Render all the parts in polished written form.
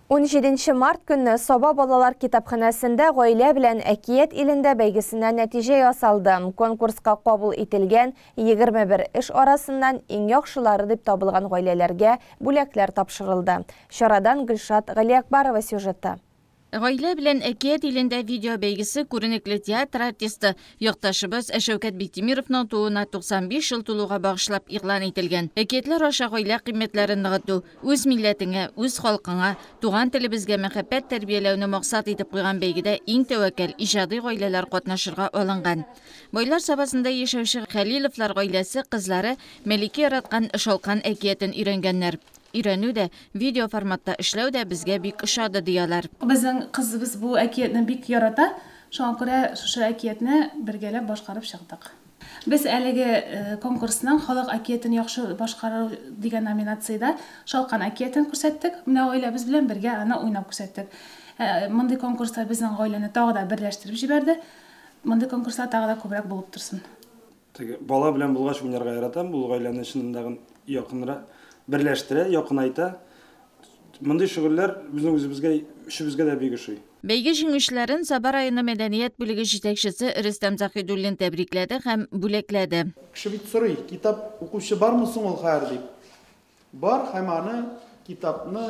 17 март көнне Саба балалар китапханәсендә Гаилә белән әкият илендә бәйгесенә нәтиҗә ясалды. Конкурска кабул ителгән 21 эш арасыннан иң яхшылары дип табылган гаиләләргә бүләкләр тапшырылды. Чарадан Гөлшат Галиәкбарова сюжеты. Гаилә белән әкият илендә видео бәйгесе күренекле театр артисты, якташыбыз Шәүкәт Биктимировның тууына 95 ел тулуга багышлап игълан ителгән. Әкиятләр аша гаилә кыйммәтләрен ныгыту, үз милләтеңә, үз халкыңа, туган телебезгә мәхәббәт тәрбияләүне максат итеп куйган бәйгедә иң тәвәккәл, иҗади гаиләләр катнашырга алынган. Байлар Сабасында яшәүче Хәлиловлар гаиләсе кызлары Мәликә яраткан Шалкан әкиятен өйрәнгәннәр. Өйрәнү дә, видео форматта эшләү дә безгә бик ошады, ди алар. Безнең кызыбыз бу әкиятне бик ярата, шуңа күрә шушы әкиятне бергәләп башкарып чыктык. Без әлеге конкурсның Халык әкиятен яхшы башкару дигән номинациядә Шалкан әкиятен күрсәттек. Менә гаиләбез белән бергә аны уйнап күрсәттек. Мондый конкурслар безнең гаиләне тагы да берләштереп җибәрде. Мондый конкурслар тагы да күбрәк булып торсын. Теге бала белән булгач уйнарга яратам, ул гаиләне чынында якынрак берләштерә, якынайта. Мондый шөгыльләр безнең үзебезгә, өчебезгә дә бик ошый. Бәйге җиңүчеләрен Саба районы мәдәният бүлеге җитәкчесе Рөстәм Заһидуллин тәбрикләде һәм бүләкләде. Кеше бит сорый, китап укучы бармы соң ул хәзер дип. Бар һәм аны, китапны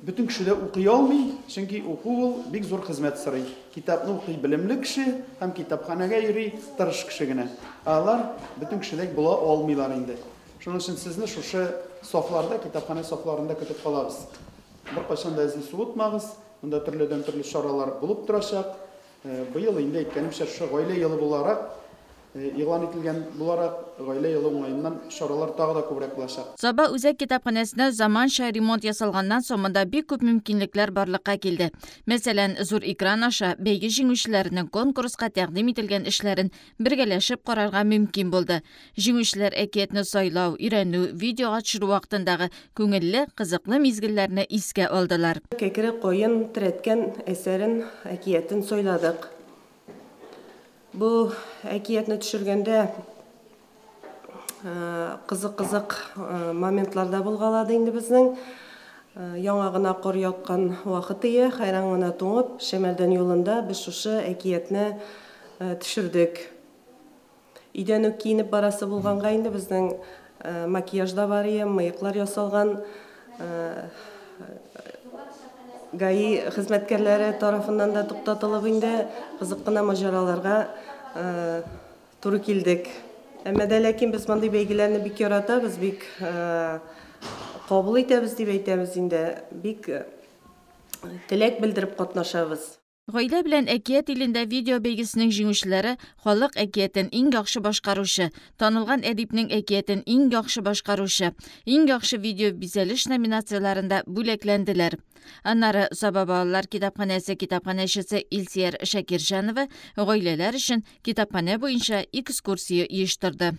бөтен кеше дә укый алмый, чөнки уку ул бик зур хезмәт сорый. Китапны укый белемле кеше һәм китапханәгә йөри тырыш кеше генә. Ә алар бөтен кешедәй була алмыйлар инде. Шуның өчен сезне шушы сафларда, китапханә сафларында көтеп калабыз. Беркайчан да эзне суытмагыз, монда төрледән-төрле чаралар булып торачак. Быел инде әйткәнемчә, шушы гаилә елы буларак игълан ителгән буларак, гаилә елы уңаеннан чаралар тагы да күбрәк булачак. Саба үзәк китапханәсенә заманча ремонт ясалганнан соң монда бик күп мөмкинлекләр барлыкка килде. Мәсәлән, зур экран аша бәйге җиңүчеләренең конкурска тәкъдим ителгән эшләрен бергәләшеп карарга мөмкин булды. Җиңүчеләр әкиятне сайлау, өйрәнү, видеога төшерү вакытындагы күңелле, кызыклы мизгелләрне искә алдылар. Кәкре каен терәткән әсәрен, әкиятен сайладык. Бу әкиятне төшергәндә кызык-кызык моментлар да булгалады инде безнең. Яңа гына кар яткан вакыт ие, хәйран гына туңып, Шәмәрдән юлында без шушы әкиятне төшердек. Өйдән үк киенеп барасы булганга инде безнең макияж да бар ие, мыеклар ясалган. ГАИ хезмәткәрләре тарафыннан да туктатылып инде кызык кына маҗараларга туры килдек. Әмма дә ләкин без мондый бәйгеләрне бик яратабыз, бик кабул итәбез дип әйтәбез инде, бик теләк белдереп катнашабыз. Гаилә белән әкият илендә видео бәйгесенең җиңүчеләре халык әкиятен иң яхшы башкаручы, танылган әдипнең әкиятен иң яхшы башкаручы, иң яхшы видео бизәлеш номинацияләрендә бүләкләнделәр. Аннары Саба балалар китапханәсе китапханәчесе Илсөяр Шакирҗанова гаиләләр өчен китапханә буенча экскурсия оештырды.